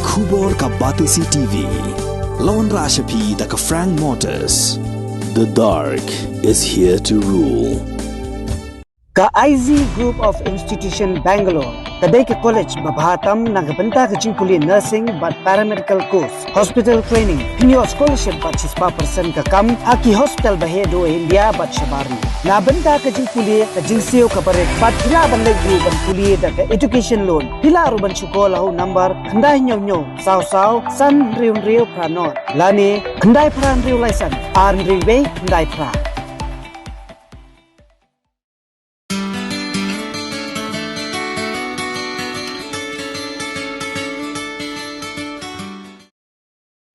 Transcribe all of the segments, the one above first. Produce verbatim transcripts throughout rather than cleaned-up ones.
Khubor ka Batesi T V. Lawan Rashapi da ka Frank Motors. The dark is here to rule. Ka I Z Group of Institution Bangalore ka dei ka college ba bha tam na ka bynta ka jingpule nursing bad paramedical course, hospital training, pynïoh scholarship bad shispah percent ka kam ha ki hospital ba heh duh ha India bad shabar. Na bynta ka jingpule ka jingsiew ka barit bad phi lah ban leit ruh ban pule da ka education loan. Phi lah ruh ban shu call ha u number khyndai hynñiew hynñiew saw saw san hynriew hynriew phra nod lane khyndai phra hynriew lai san ar hynriew wei khyndai phra.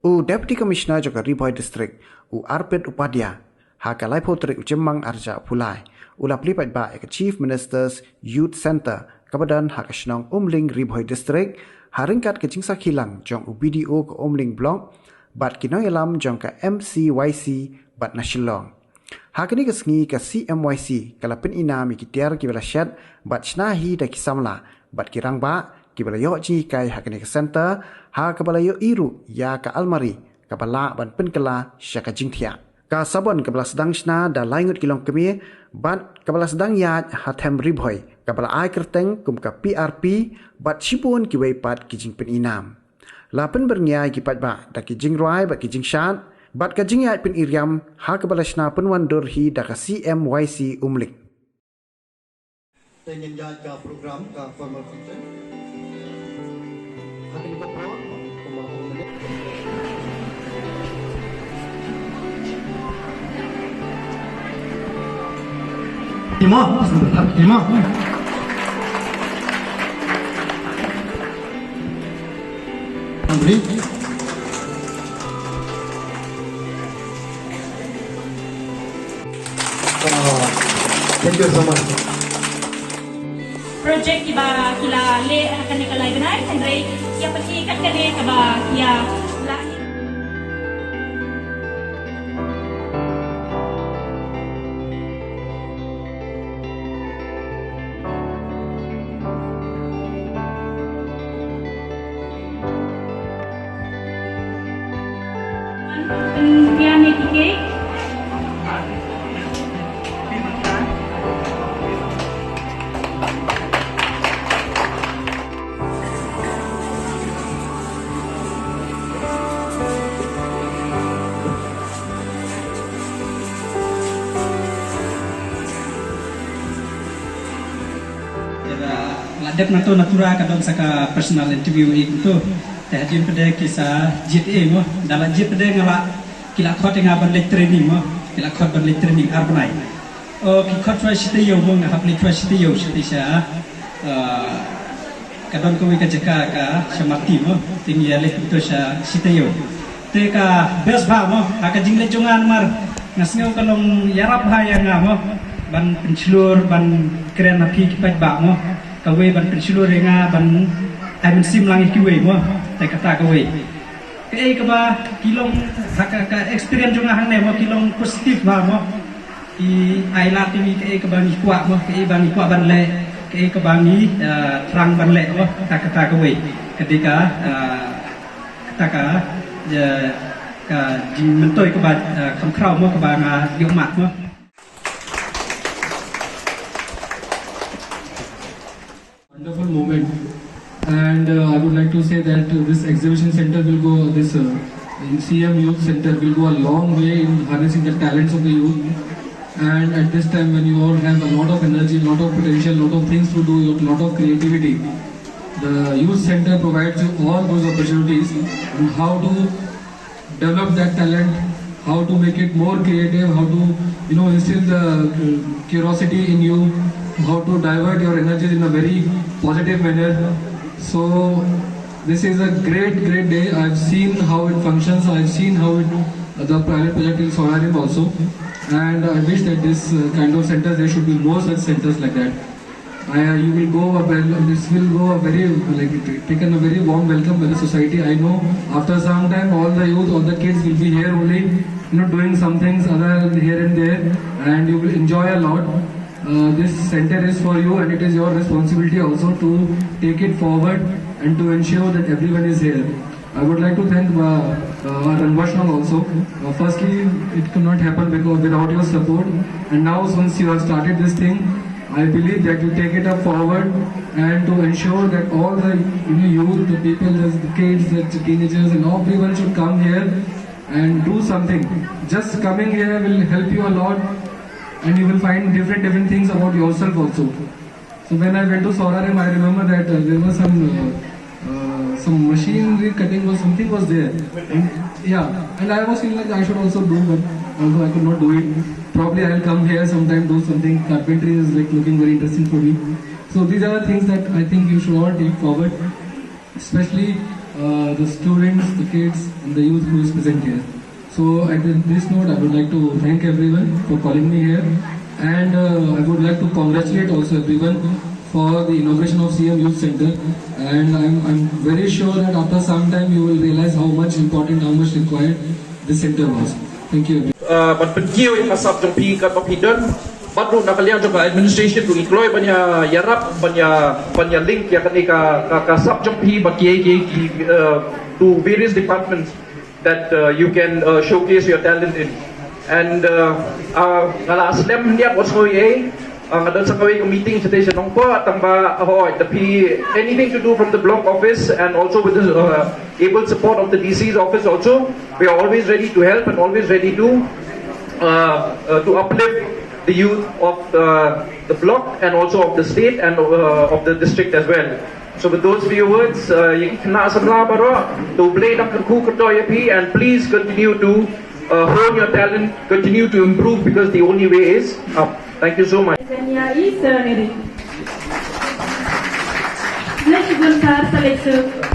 U Deputy Commissioner jong ka Ri Bhoi District, u Arpit Upadhyay, ha ka laiphew tarik u Jymmang arhajar arphew lai, u la plie paidbah ïa ka Chief Minister's Youth Centre kaba don ha ka shnong Umling, Ri Bhoi District, ha ryngkat ka jingsakhi lang jong u B D O ka Umling Block bad ki nongïalam jong ka M C Y C bad na Shillong. Ha kane ka sngi ka C M Y C ka la pyni nam ïa ki tiar kiba la shet bad shna hi da ki samla bad ki rangbah kiba la ïoh jinghikai ha kane ka centre, ha kaba la ïohi ruh ïa ka almari kaba lah ban pynkylla sha ka jingthiah. Ka sabon kaba la sdang shna da lai ngut ki longkmie bad kaba la sdang ïaid ha them Ri Bhoi kaba la ai kyrteng kum ka P R P bad shibun kiwei pat ki jingpyni nam. La pynbyrngia ïa ki paidbah da ki jingrwai bad ki jingshad bad ka jingïaid pyni riam ha kaba la shna pynwandur hi da ka C M Y C Umling. Te ngin ïaid ka program ka formal function. Ha kane ka por, kumba ong mynne. Imo, imo. Thank you so much. Project kiba ki la leh ha kane ka lai bnai, hynrei ïa pynhiar kat kane kaba ïa la La dep na to natura ka don sa ka personal interview i to. Te hadien pdeng ki sa jied ei mo. Da la jied pdeng nga la ki la khot nga ban leit training mo. Ki la khot ban leit training ar bnai. O ki khot chwa shi taïew mo, nga hap leit chwa shi taïew, shi taïew sha, ah, ka don kawei ka jaka ka sha Mati mo, te ngi ïa leit kumto sha shi taïew. Te ka best bha mo, ha ka jingleit jong nga namar nga sngew ka long ïarap bha ïa nga mo, ban pynshlur, ban kren ha phi ki paidbah mo, kawei ban pynshlur ïa nga, ban ai mynsiem lang ïa kiwei mo, te kata kawei. Kaei kaba ki long, ha ka, ka experience jong nga hangne mo, ki long positive bha mo. Ki ai lad ïa ngi kaei kaba ngi kwah mo, kaei ba ngi kwah ban leh, kaei kaba ngi, eh, thrang ban leh mo, kata kata kawei. Ka dei ka, eh, kata ka, eh, ka jingmyntoi kaba, eh, kham khraw mo kaba nga ïoh mad mo. Wonderful moment. And, uh, I would like to say that, uh, this exhibition center will go, this, uh, in C M Youth Center will go a long way in harnessing the talents of the youth. And at this time when you all have a lot of energy, lot of potential, lot of things to do, lot of creativity, the youth center provides you all those opportunities on how to develop that talent, how to make it more creative, how to, you know, instill the, uh, curiosity in you, how to divert your energies in a very positive manner. So this is a great, great day. I've seen how it functions. I've seen how it, uh, the pilot project in Saurabhi also. And I wish that this, uh, kind of centers, there should be more such centers like that. I, uh, you will go a well, this will go a very, like, taken a very warm welcome by the society. I know after some time all the youth, all the kids will be here only, you know, doing some things other here and there, and you will enjoy a lot. Uh, this center is for you, and it is your responsibility also to take it forward. and to ensure that everyone is here. I would like to thank uh, uh, our Rangbashnong also. Uh, firstly, it could not happen because without your support. And now, since you have started this thing, I believe that you take it up forward and to ensure that all the, you know, youth, the people, the, the kids, the teenagers, and everyone should come here and do something. Just coming here will help you a lot, and you will find different different things about yourself also. So when I went to Saurarem, I remember that uh, there was some uh, uh, some machinery cutting or something was there. And, yeah, and I was feeling like I should also do, but although I could not do it, probably I'll come here sometime, do something. Carpentry is like looking very interesting for me. So these are the things that I think you should all take forward, especially uh, the students, the kids, and the youth who is present here. So at this note, I would like to thank everyone for calling me here, and uh, I would like to congratulate also everyone for the inauguration of C M Youth Center. And I'm, I'm very sure that after some time you will realize how much important, how much required this center was. Thank you, everyone. Uh, ban pynkiew ïa ka sap jong phi katba phi don. Bad ruh na ka liang jong ka administration ruh ngi kloi ban ïa, ïarap, ban ïa, ban ïa link ïa kane ka, ka, ka sap jong phi bad kiei kiei ki, uh, to various departments that uh, you can uh, showcase your talent in. And uh, uh, nga la slem niat wat sngewbha, uh, nga don sa kawei ka meeting shatei sha Nongpoh, tang ba, hooid, da phi, anything to do from the block office and also with the uh, able support of the D C's office also, we are always ready to help and always ready to uh, uh, to uplift the youth of uh, the block and also of the state and uh, of the district as well. So with those few words, uh, ïa ki khynnah samla baroh, to U Blei un kyrkhu kyrdoh ïa phi, and please continue to uh, hone your talent, continue to improve, because the only way is up. Thank you so much. Kanya Isa Neri. Let's go, sir.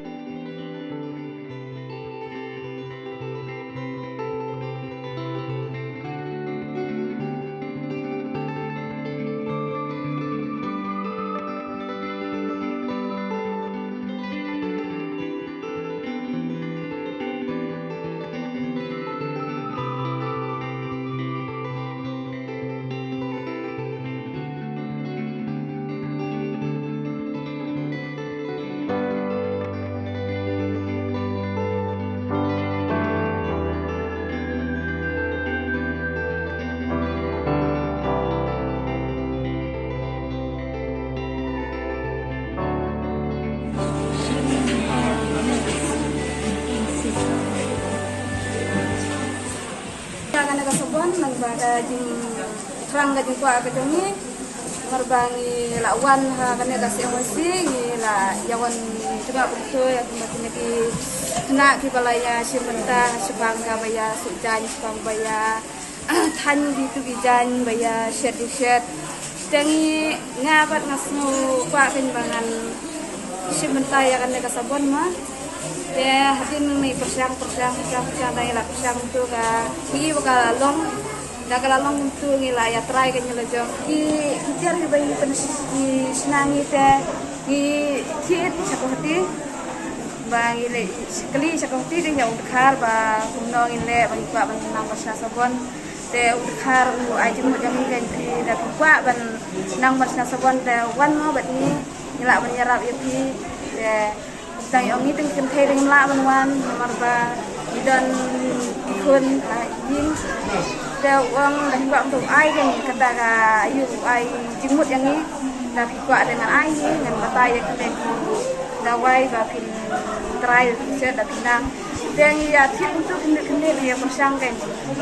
Ïa kane ka sabon, nang ba ka jingthrang ka jingkwah ka jong ngi. Namar ba ngi la wan ha kane ka C M Y C, ngi la ïa wan jngoh kumto ïa ki, ïa ki khynnah kiba la ïa shim bynta shaphang kaba ïa suh jaiñ, shaphang ba ïa thaiñ kito ki jaiñ ba ïa shet ki shet. Te ngi, nga pat nga sngew kwah kein ba ngan shim bynta ïa kane ka sabon ma. Te hadien ngi pyrshang, pyrshang, pyrshang, pyrshang, tang ïa la pyrshang to ka, ki ba ka la long. Da ka la long to ngi la ïa try kein ïa la jong. Ki, ki tiar kiba ngi pyn, ngi shna ngi te, ngi thied sha ka hati. Ba ngi leh kylli sha ka hati, te ïa u dkhar ba kumno ngin leh ba ngi kwah ban nang ban shna sabon. Te u dkhar u ai jingmut ïa ngi kein, phi da phi kwah ban nang ban shna sabon te wan mo bad ngi, ngi lah ban ïarap ïa phi. Te tang ïa ngi tang kynthei te ngim lah ban wan namar ba ngi don ki khun, ah, ïing. Te u ong da phi kwah ban ai kein, kata ka aïu u ai jingmut ïa ngi. Da phi kwah te ngan ai hi, ngan batai ïa ki, te ki dawai ba phin try, da phin shet, da phin nang. Te ngi ïa thied kumto khyndiat khyndiat, ngi ïa pyrshang kein.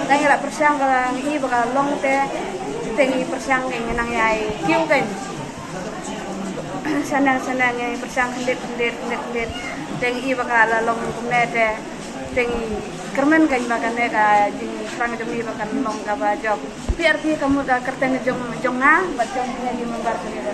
Te ngi la pyrshang, ka la ngi i ba ka long te, te ngi pyrshang kein, ngi nang ïa kiew kein. Shaneng shaneng ngi pyrshang khyndiat khyndiat khyndiat khyndiat. Te ngi i ba ka la long kumne te, te ngi kyrmen kein ba kane ka jingthrang jong ngi ba kan long kaba jop. Phi arphi ka mut ka kyrteng jong, jong nga bad jong ngi ki member ka ngi ba.